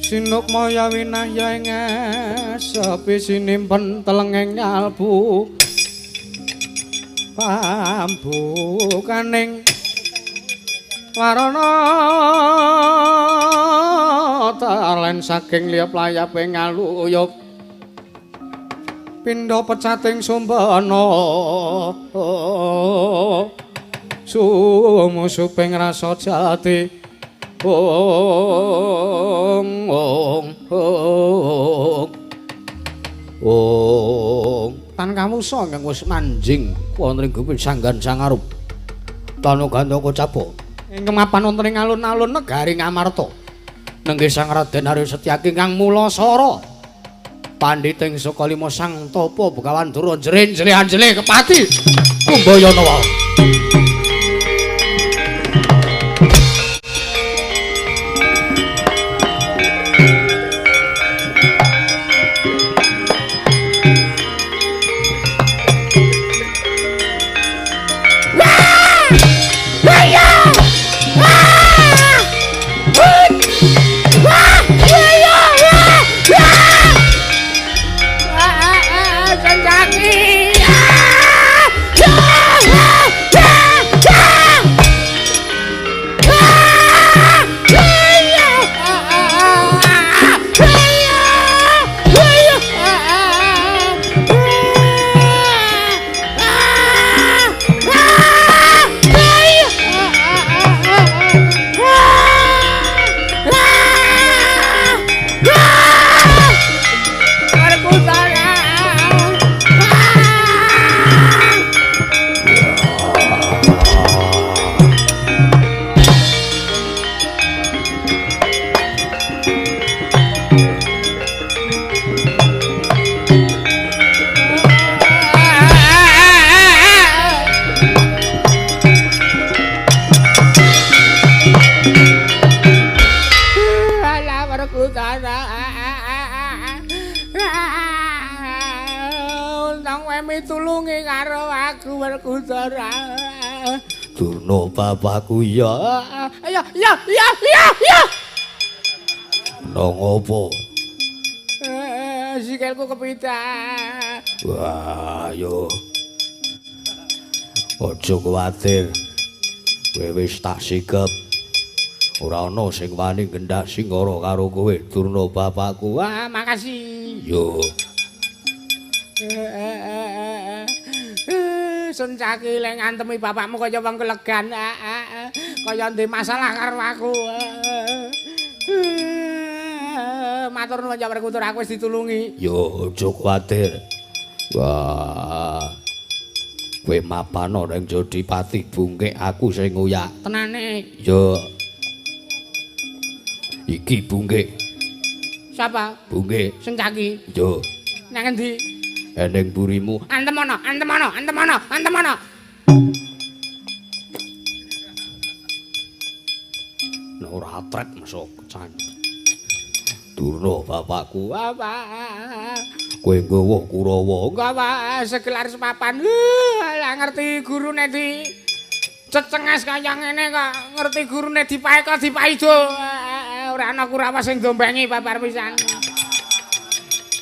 Sinukmaya winahya ing sepi sinimpen telenging nyalbu pambukaning warana talen saking liyap layape ngaluyuk pindha pecating sumbana sumusuping rasa jati. Ong ong ong ong tan kawusa ingkang wis manjing wonten ing gubin sanggan sangarup tanu gandaka capa ingkang mapan wonten ing alun-alun negari Ngamarta nenggih Sang Raden Arya Setyaki ingkang mulasara pandhiting Sukalima Sang Tapa Begawan Dura jere-jere anjele kepati Kumbayana wae. Durna bapakku ya. Ya ya ya ya ya. Nang opo? Sikilku kepitak. Wah, yo. Aja kuwatir. Kowe wis tak sikep. Ora ana sing wani ngendak singara karo kowe, Durna bapakku. Wah, makasih. Yo. Sencaki lek ngantemi bapakmu kaya wong kelegan, kaya ndek masalah karo aku. Matur nuwun ya Werkudara, aku wis ditulungi. Yo aja kuwatir. Wah. Kowe mapan ning Jodipati bungkek aku sing ngoyak. Tenane. Yo. Iki bungkek. Sapa? Bungkek. Sencaki. Yo. Nang endi? Eneng burimu. Antemono, antemono, antemono, antemono. Nek ora trek masuk kecan. Durna bapakku. Apa? Kowe nggawa Kurawa. Nggawa segelar sepapan. Lah ngerti gurune di cecenges kaya ngene kok ngerti gurune dipaeka dipaido. Ora ana Kurawa sing dombengi babar pisan.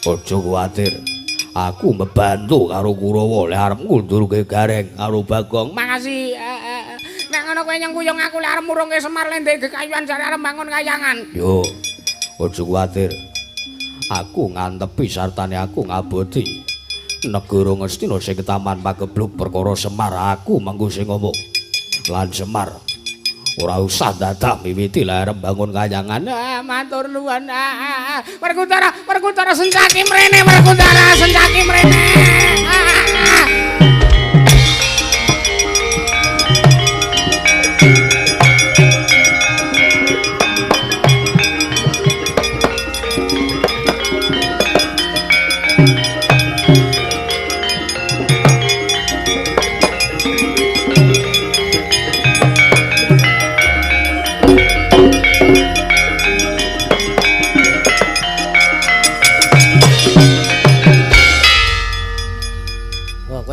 Aja kuwatir. Aku membantu karo Kurawa lek arep ngundurke Gareng karo Bagong. Makasih. Nek ngono kowe nyengkuyung aku lek arep murungke Semar lek ndek kekayuan jare arep bangun kayangan. Yo. Aja kuwatir. Aku ngantepi sartane aku ngaboti. Negara Ngastina sing ketaman pagebluk perkara Semar aku mengko sing ngomong. Lan Semar ora usah dadak miwiti lek arep bangun kayangan. Ah, matur nuwun. Werkudara, Werkudara Sencaki mrene, Werkudara Sencaki mrene.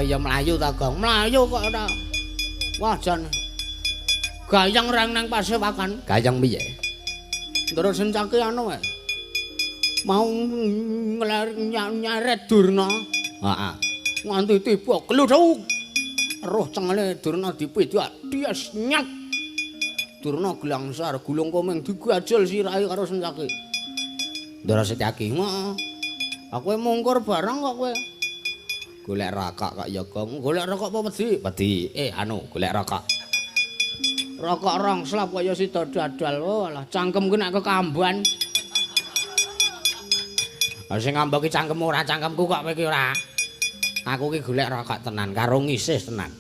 Ya mlayu ta, Gong? Mlayu kok ora. Wah, jan. Gayeng reng nang pasewakan. Gayeng piye? Ndoro Sencaki anu wae. Mau nyeret Durna. Heeh. Nganti tiba gludhuk. Roh cengele Durna dipidak dies nyak. Durna glangsar gulung komeng digajul sirahe karo Sencaki. Ndara Setyaki. Heeh. Aku mungkur barang kok kowe. Golek rokok kok ya, Gong. Golek rokok apa wedi? Wedi. Anu, golek rokok. Rokok rong slap kaya sida dadal. Oh, alah cangkem ku nek kekamban. Lah sing ngambeki cangkemmu ora cangkemku kok kowe iki ora. Aku ki golek rokok tenan karo ngisih tenan.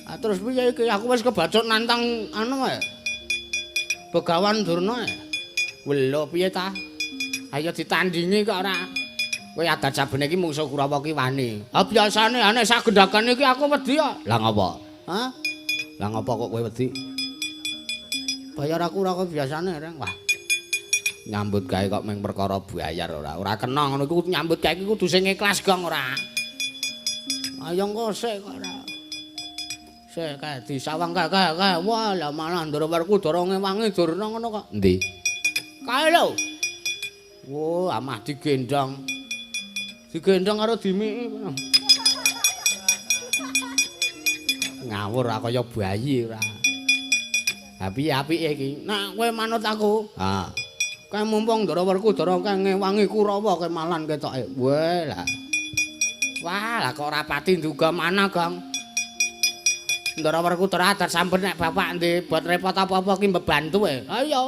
Ah terus piye iki? Aku wis kebacut nantang anu wae. Begawan Durna. Welo piye ta? Ayo ditandingi kok ora. Kowe adat sabene iki mungsuh Kurawa ki wani. Ah biasane nek sak gendhakan iki aku wedi kok. Lah ngopo? Hah? Lah ngopo kok kowe wedi? Bayar aku ora kok biasane, Reng. Wah. Nyambut gawe kok mung perkara bayar ora. Ora kena ngono iku nyambut gawe iki kudu sing ikhlas, Gong, ora. Ayo engko sik kok ora. Sik kae disawang kae kae. Wah, lah malah Ndara Werkudara ngewangi Durna ngono kok. Endi? Kae lho. Wah, amah digendong. Digendong karo dimiki. Ngawur ora kaya bayi ora. Ha piye apike iki? Nek kowe manut aku, ha. Kae mumpung Ndara Werkudara kae ngewangi Kurawa kae malan ketoke. Weh lah. Wah, lah kok ora pati nduga mana, Gong. Ndara Werkudara adat sampeyan nek bapak ndek bot repot apa-apa ki mbebantu e. Ayo.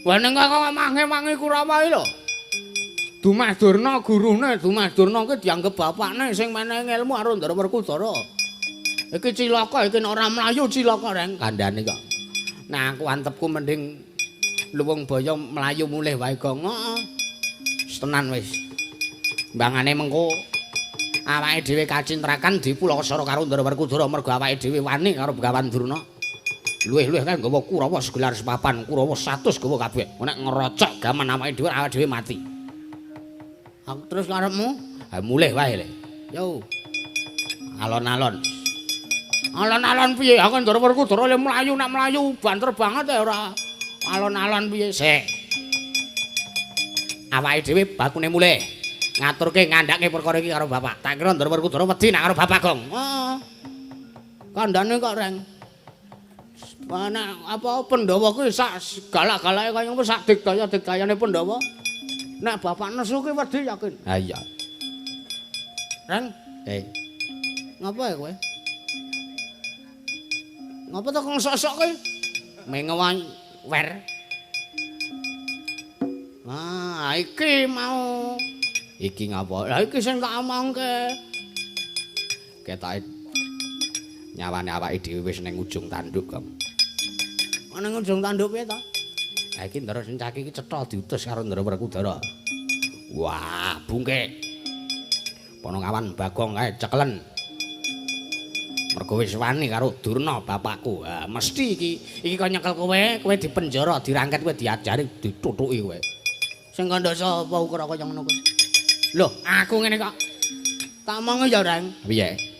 Wah ning kok omah ngewangi Kurawa iki lho. Dumah Durna gurune, Dumah Durna ki dianggep bapakne sing menehi ilmu karo Ndara Werkudara. Iki cilaka iki nek ora mlayu cilaka, Reng, kandhane kok. Nah aku antepku mending luwung baya mlayu mulih wae, Gong. Heeh. Tenan wis. Mbangane mengko awake dhewe kacintrakan dipulakasara karo Ndara Werkudara mergo awake dhewe wani karo Begawan Durna. Luwih-luwih kae nggawa Kurawa segelar sepapan, Kurawa 100 gawa kabeh. Nek ngerocok gaman awake dhewe mati. Aku terus karepmu? Ha mulih wae le. Yo. Alon-alon. Alon-alon piye? Aku Ndara Werkudara le mlayu nek mlayu banter banget ya ora. Alon-alon piye? Sik. Awake dhewe bakune mulih. Ngaturke ngandhake perkara iki karo bapak. Tak kira Ndara Werkudara wedi nek karo bapak, Gong. Heeh. Kandhane kok, Reng. Ana apa Pandhawa kuwi sak galak-galake kaya ngopo sak digdaya-digdayane Pandhawa. Nek bapak nesu ki wedi yakin. Ha iya. Reng, Ngapa ya kowe? Ngapa to kok sok-sok kowe? Mengewan wer. Ah, iki mau. Iki ngapa? Lah iki sing tak omongke. Ketoke nyawane awake dhewe wis ning ujung tanduk, Gong. Ning ujung tanduk piye to? Ha iki Ndara Sencaki iki cetha diutus karo Ndara Werkudara. Wah, bungke. Ponokawan Bagong kae cekelen. Mergo wis wani karo Durna bapakku. Ha mesti iki iki kok nyekel kowe, kowe dipenjara, dirangket kowe diajari, ditutuki kowe. Sing kandha sapa ukura kaya ngono kuwi? Lho, aku ngene kok. Tak omongi ya, Reng. Piye?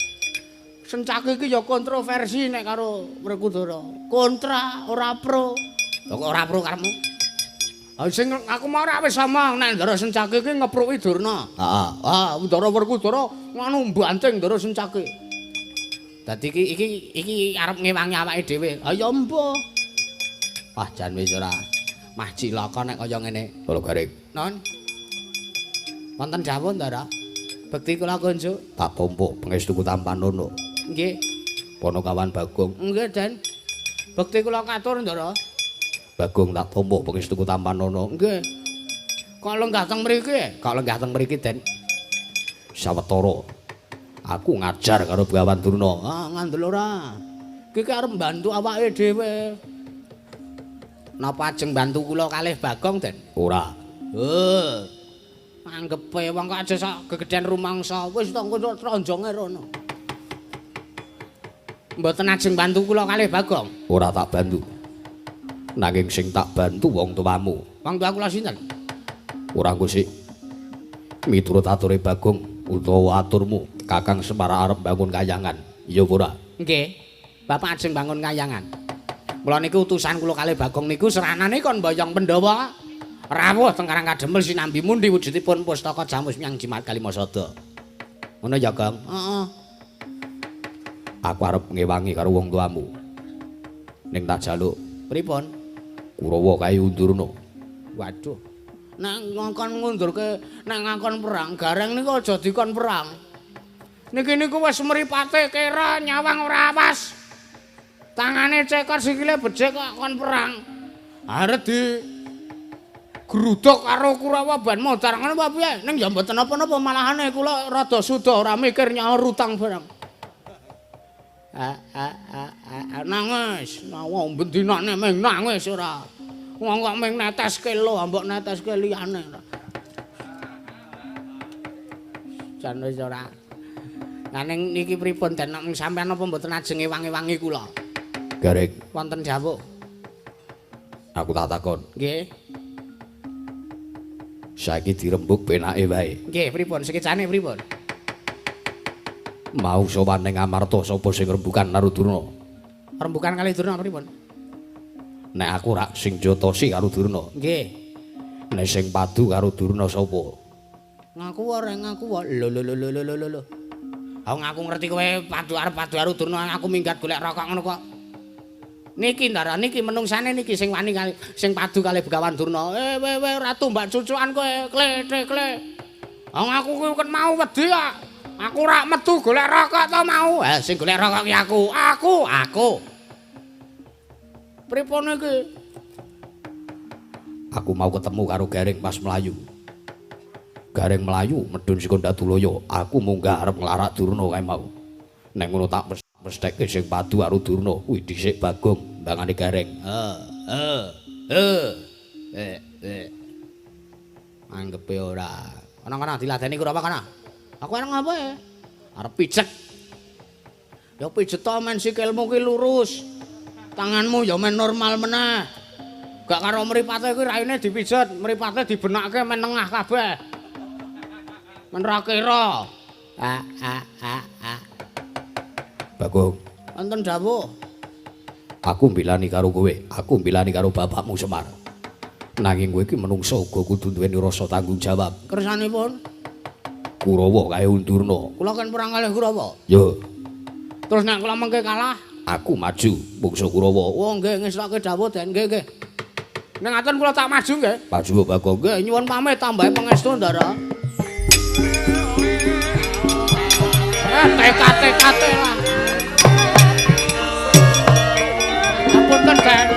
Sencaki iki ya kontroversi nek karo Werkudara. Kontra, ora pro. Lho kok ora pro karepmu? Ha sing aku mau ora wis omong nek Ndara Sencaki iki ngepruki Durna. Heeh. Ah, Ndara Werkudara ngono mbanting Ndara Sencaki. Dadi iki arep ngewangi awake dhewe. Ha ya embuh. Wah jan wis ora. Mah cilaka nek kaya ngene. Kula garing. Non. Wonten dawuh Ndara? Bekti kula kunjuk. Tak tampa pangestuku tampanono. Nggih. Ponokawan Bagong. Nggih, Den. Bekti kula katur, Ndara. Bagong tak tampa pangestuku tampanono. Nggih. Kok lenggah teng mriki? Kok lenggah teng mriki, Den? Sawetara aku ngajar karo Begawan Durna. Ah, ngandel ora. Iki arep mbantu awake dhewe. Napa ajeng bantu kula kalih Bagong, Den? Ora. Heh. Anggepe wong kok aja sak gegedhen rumangsa. Wis to engko tronjonge rono. Mboten ajeng bantu kula kalih Bagong? Ora tak bantu. Nanging sing tak bantu wong tuamu. Wong tua kula sinten? Ora engko sik. Miturut ature Bagong utawa aturmu, Kakang Semar arep bangun kayangan. Iya ora? Nggih. Bapak ajeng bangun kayangan. Mula niku utusan kula kalih Bagong niku seranane kon mboyong Pandhawa. Rawuh teng Karang Kademel sinambi mundi wujudipun pustaka Jamus Miang Jimat Kalimasada. Ngono ya, Gong? Heeh. Aku arep ngewangi karo wong tuamu. Ning tak jaluk. Pripun? Kurawa kae undurna. Waduh. Nek ngongkon ngundurke, nek ngakon perang, Gareng niku aja dikon perang. Niki niku wis mripate kera nyawang ora awas. Tangane cekor sikile becik kok kon perang. Arep di gruduk karo Kurawa ban modar ngono apa piye? Ning ya mboten napa-napa malahane kula rada suda ora mikir nyaur utang barang. Nangis, nawa bendinane meng nangis ora. Wong kok meng neteske lho, mbok neteske liyane. Jan wis ora. Lah ning niki pripun den nek sampean apa mboten ajeng ewangi-wangi kula? Gareng. Wonten jawuk. Aku tak takon. Nggih. Saiki dirembug penake wae. Nggih, pripun sekecane pripun? Mau sowan ning Amarta sapa sing rembukan karo Durna? Rembukan kali Durna pripun? Nek aku rak sing jotosi karo Durna. Nggih. Nek sing padu karo Durna sapa? Ngaku ora ngaku. Lho lho lho lho lho lho. Aku ngaku ngerti kowe padu arep padu karo Durna, aku minggat golek rokok ngono kok. Niki ndara niki menungsane niki sing wani kali sing padu kali Begawan Durna. Eh we we ratu mbak cucukan kowe kle kle. Wong aku kuwi ket mau wedi kok. Aku ora metu golek rokok to mau. Eh sing golek rokok ki aku. Aku. Pripun iki? Aku mau ketemu karo Gareng pas mlayu. Gareng mlayu medhun saka Ndatulaya. Aku munggah arep nglarak Durna kae mau. Nek ngono tak mestheke sing padu karo Durna kuwi dhisik Bagong mbangane Gareng. Anggepe ora. Ana-ana diladeni Kurawa kana. Aku arep ngapa ya? Arep pijet. Ya pijet to men sikilmu ki lurus. Tanganmu ya men normal meneh. Gak karo mripate kuwi raine dipijet, mripate dibenake men nengah kabeh. Men ra kira. Bagong, wonten dawuh. Aku mbilani karo kowe, aku mbilani karo bapakmu Semar. Nanging kowe iki menungsa uga kudu duweni rasa tanggung jawab. Kersanipun Kurawa kae Undurna. Kula kan perang kalih Kurawa. Yo. Terus nek kula mengke kalah, aku maju mungsuh Kurawa. Oh nggih ngestokke dawuh Den, nggih nggih. Nek ngaten kula tak maju nggih. Maju Bagong. Nggih nyuwun pamit tambahe pangestu Ndara. TK lah. Apunten Den.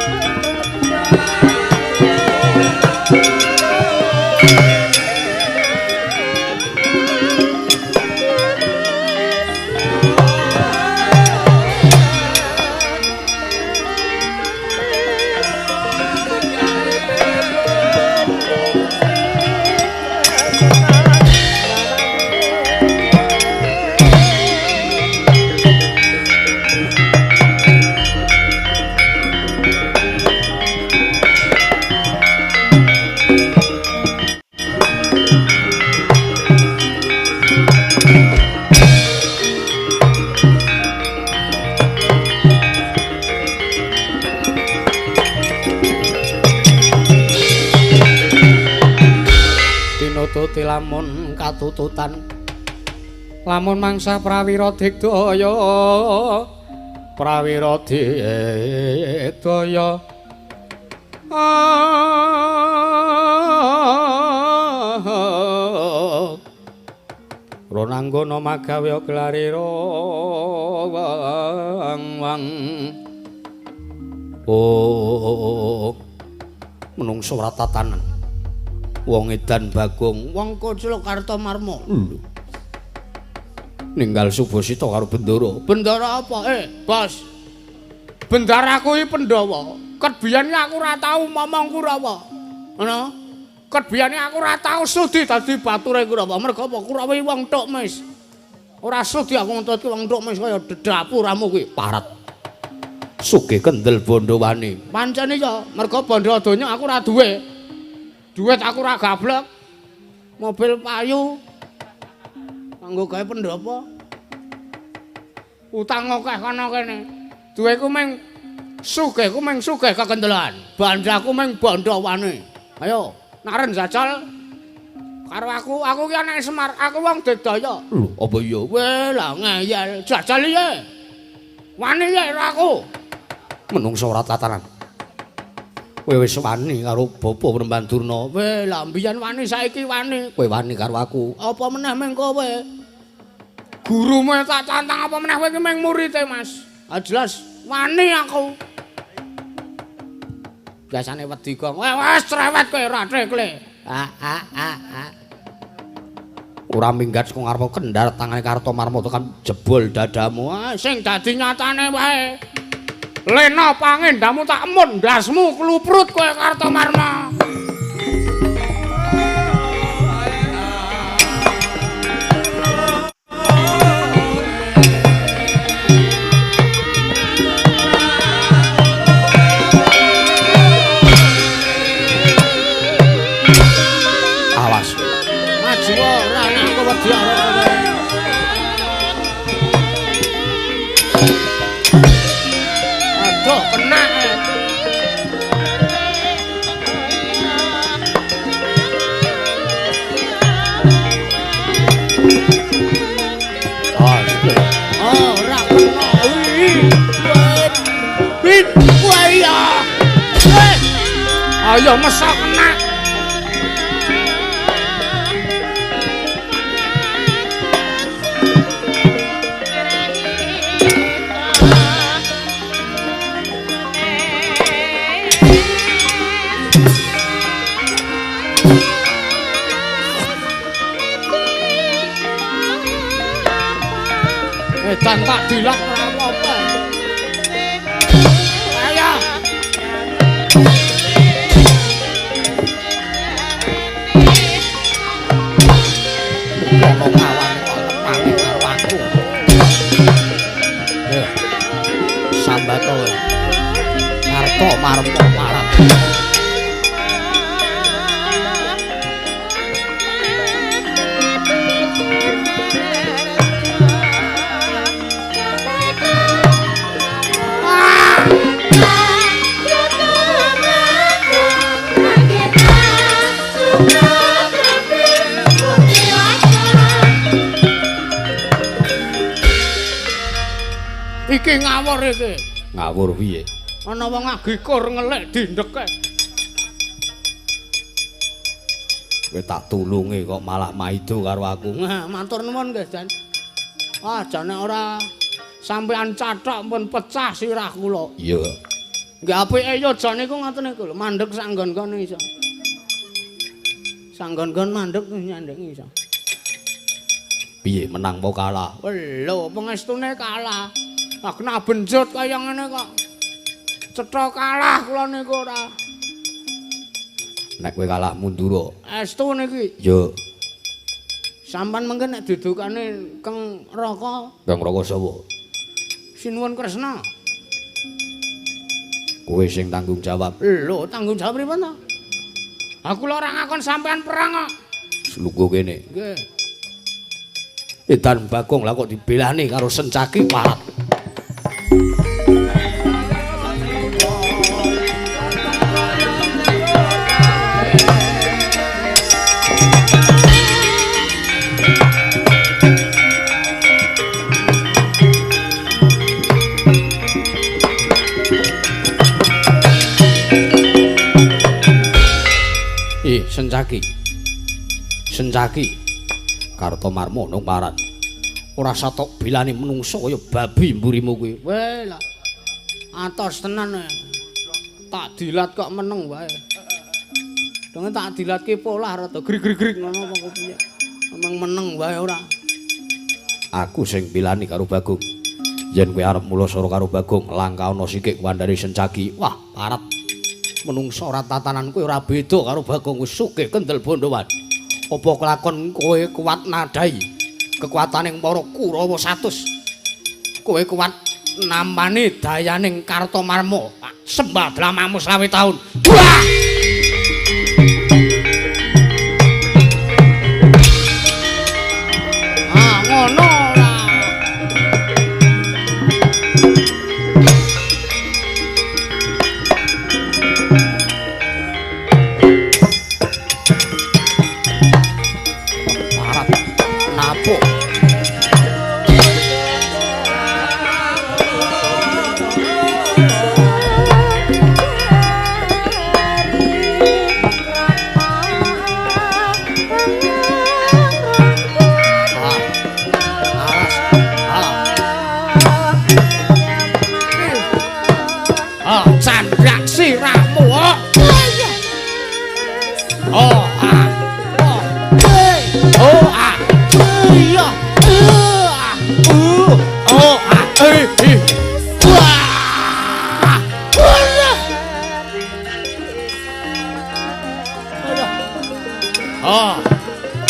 Tinututi lamun katututan lamun mangsa prawira digdaya prawira digdaya Ronanggana magawe glarira wang wang. Oh menungso ora tatanan. Wong edan Bagong, wong koclok Kartomarma. Lho. Ninggal Subasita karo Bendara. Bendara apa? Bos. Bendara kuwi Pandhawa. Ket biyen aku ora tau momong Kurawa. Ngono. Ket biyen aku ora tau sudi dadi bature Kurawa. Mergo apa? Kurawa iki wong tok mes. Ora sudi aku ngentutke wong tok mes kaya dedapuramu kuwi. Parat. Sugih kendel Bondowani. Pancen iya, mergo bondo donya aku ora duwe. Duit aku ora gablek. Mobil payu. Kanggo gawe pendhapa. Utang akeh kana kene. Duweku mung sugihku mung sugih kekendelan. Bandaku mung bandhawane. Ayo. Naren jajal karo aku, aku ki anake Semar, aku wong Digdaya. Lho, apa iya? Weh, lah ngeyel. Jajal piye? Wani piye karo aku? Menungso ora tatanan. Kowe wis wani karo Bapa Brembandurna. Weh, lah mbiyen wani saiki wani. Kowe wani karo aku. Apa meneh meng kowe? Gurumu tak tantang apa meneh kowe iki meng murite, Mas. Ah jelas wani aku. Biasane wedi kok. Weh, wis cerewet kowe ora tekle. Ah ah ah ah. Ora minggat saka ngarep kendar tangane Kartomarma tekan jebol dadamu. Ah, sing dadi nyatane wae. Lena pangendamu tak emut ndasmu kluprut kowe Kartomarma. Awas. Maju ora nek aku wedi karo kowe. Aduh, kena. Ah, ora kena. Wih, wah ya. Ayo mesok kena. Edan tak dilat ora apa-apa. Ayo. Ono kawan kok tepane karo aku. Sambato. Kartomarma marap. Iki ngawur iki. Ngawur piye? Ana wong agikur ngelik dindeke. Kowe tak tulungi kok malah maido karo aku. Nah, matur nuwun nggih, Jan. Ah, jane ora sampean cathok pun pecah sirah kula. Iya. Nggih apike ya jan niku ngoten niku lho, mandeg sak nggon-nggon iso. Sak nggon-nggon mandeg nyandeng iso. Piye menang apa kalah? Lho, pengestune kalah. Ah, kena benjut kaya ngene kok. Cetha kalah kula niku ora. Nek kowe kalah mundur. Estu niki. Yo. Sampan mengke nek dudukane Keng Raka. Keng Raka sapa? Sinuwun Kresna. Kowe sing tanggung jawab. Lho, tanggung jawab pripun to? Aku lho ora ngakon sampean perang kok. Lungguh kene. Nggih. Edan Bagong lah kok dibelani karo Sencaki Parat. Sencaki. Sencaki. Kartomarma nang Parat. Ora satok bilane menungso kaya babi mburimu kuwi. Weh lah. Atos tenan. Tak dilat kok meneng wae. Dong tak dilatke polah rada grig-grig ngono apa piye. Emang meneng wae ora. Aku sing bilani karo Bagong. Yen kowe arep mulasara karo Bagong, langkah ana sikik wandane Sencaki. Wah, Parat. Menungso ora tatanan kowe ora beda karo Bagong wis sugih kendel bondowan. Apa kelakon kowe kuat nadai kekuataning para Kurawa 100. Kowe kuat nampani dayaning Kartomarma. Sembah dramamu 20 taun. Wah! Ah, ngono ora. Sandak sirahmu. Oh, ah. Oh. Oh, ah. Iya. Oh, ah. Eh. Wah. Oh.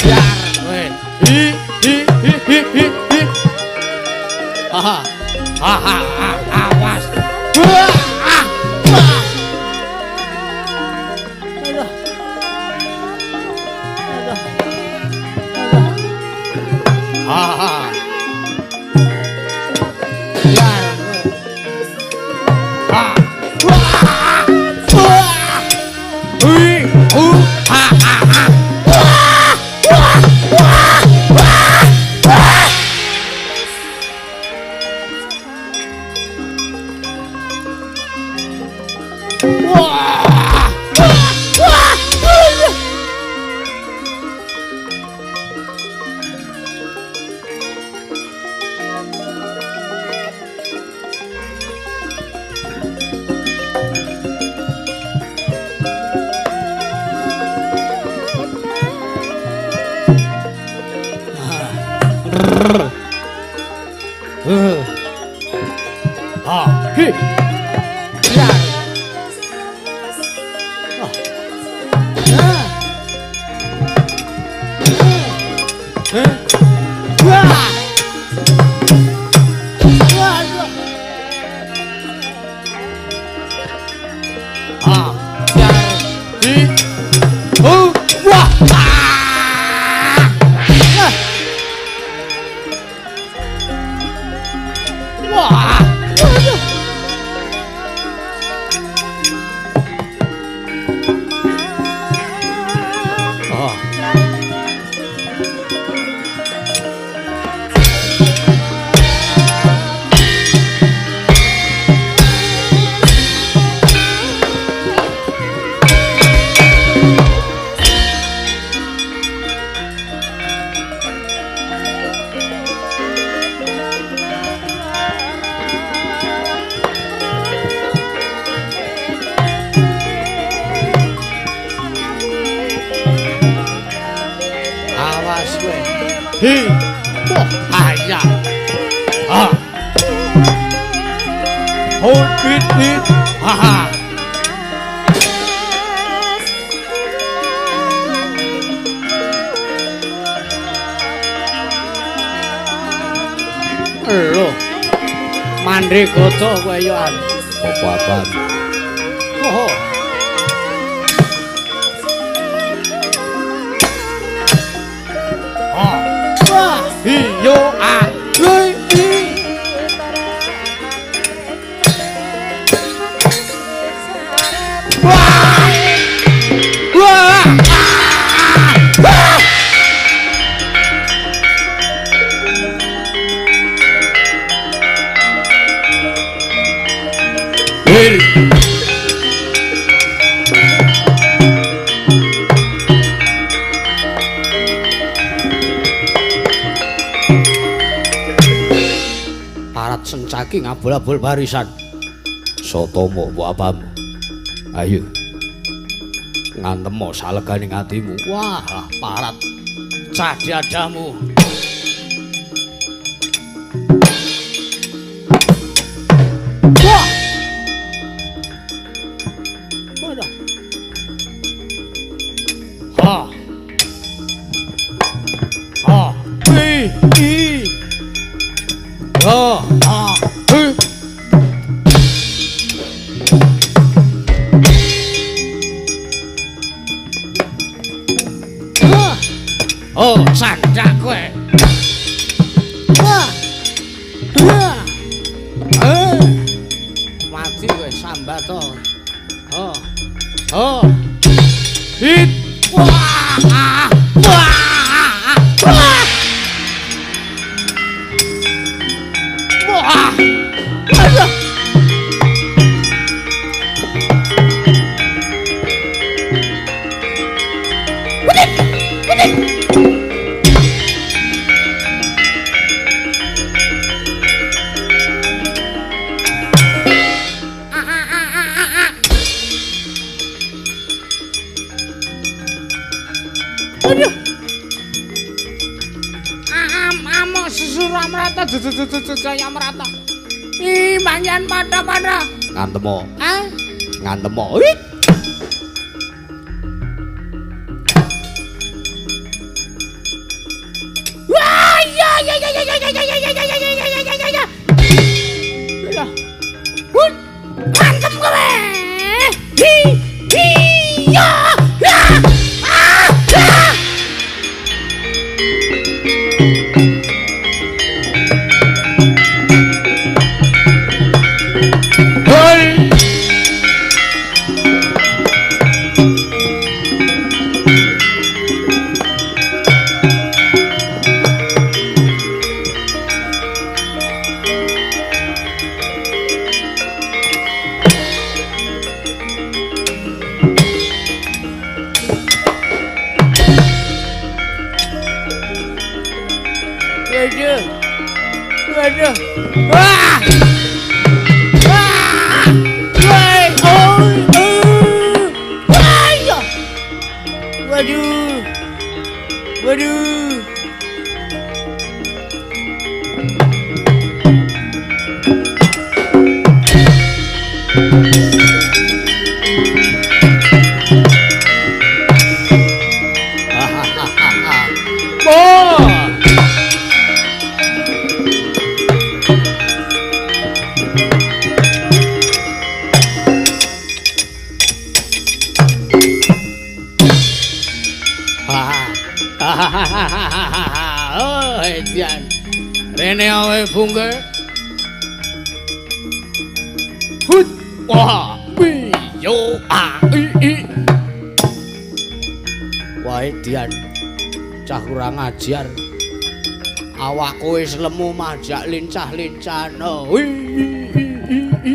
Biar kowe. Hi hi hi hi hi hi. Aha. Aha, awas. Wah. Wah. Aduh. Aduh. Aha. Biar kowe. Ah. Wah. Wah. Hui, hu, ha ha ha. Wah. Wah. Wah. Wah. Wah. Wah. Wah. Wah. Ah, hi. Ya. Ah. Ah. Eh. Wah. Wah. Ah. Ya. Hi. Oh, wah. Ah. Wah. Oh. Awas kowe. Hi. Wah, ayah. Ah. Ho, hit, hit. Ha ha. Lho. Mandhe goto kowe yo an. Apa apaan? Oh. Ah. Hi yo a. Hi hi. Wah. Wah. Wah. Hei. Parat sencaki ngabul-abul barisan. Sotomo mbok apamu? Ayo. Ngantemo salegane atimu. Wah, parat. Cah diadamu. Wah. Waduh. Ha. Ha. I. I. Ha. Ha. Hi. Oh, sandak kowe. Wah. Wah. Eh. Mati kowe sambat to. Oh. Oh. Hit. Wah. Wah. Wah. Wah. Aduh. Wedit. Wedit. Ah ah ah ah ah. Suramrata Jayamrata. Ih, mangyan padha-padha. Ngantemo. Ah, ngantemo. Wah, ya ya ya ya ya ya ya ya ya ya ya ya ya ya. Ya. Hut. Ngantem kowe. Hi. Hi. Ya. Ya. Ah. Ah. Waduh. Waduh. Wah. Wah. Woi, oh. Wah. Ya. Waduh. Waduh. Oh. Oh, Edian. Rene awe bungke. Hut. Wah, bi yo a i i. Wah, Edian. Cah kurang ajar. Awakku wis lemu majak lincah-lincahno. I i i i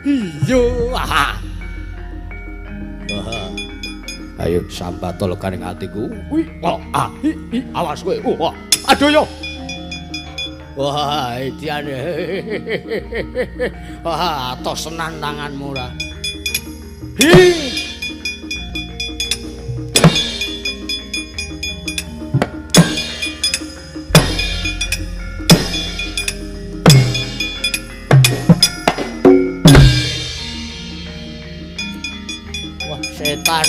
i. Yo. Ah. Ayo sambat leganing atiku. Wi, oh, ah, i, i, awas kowe. Wah, aduh yo. Wah, Edian. Wah, atos tenan tanganmu ra. Hi. Wah, setan.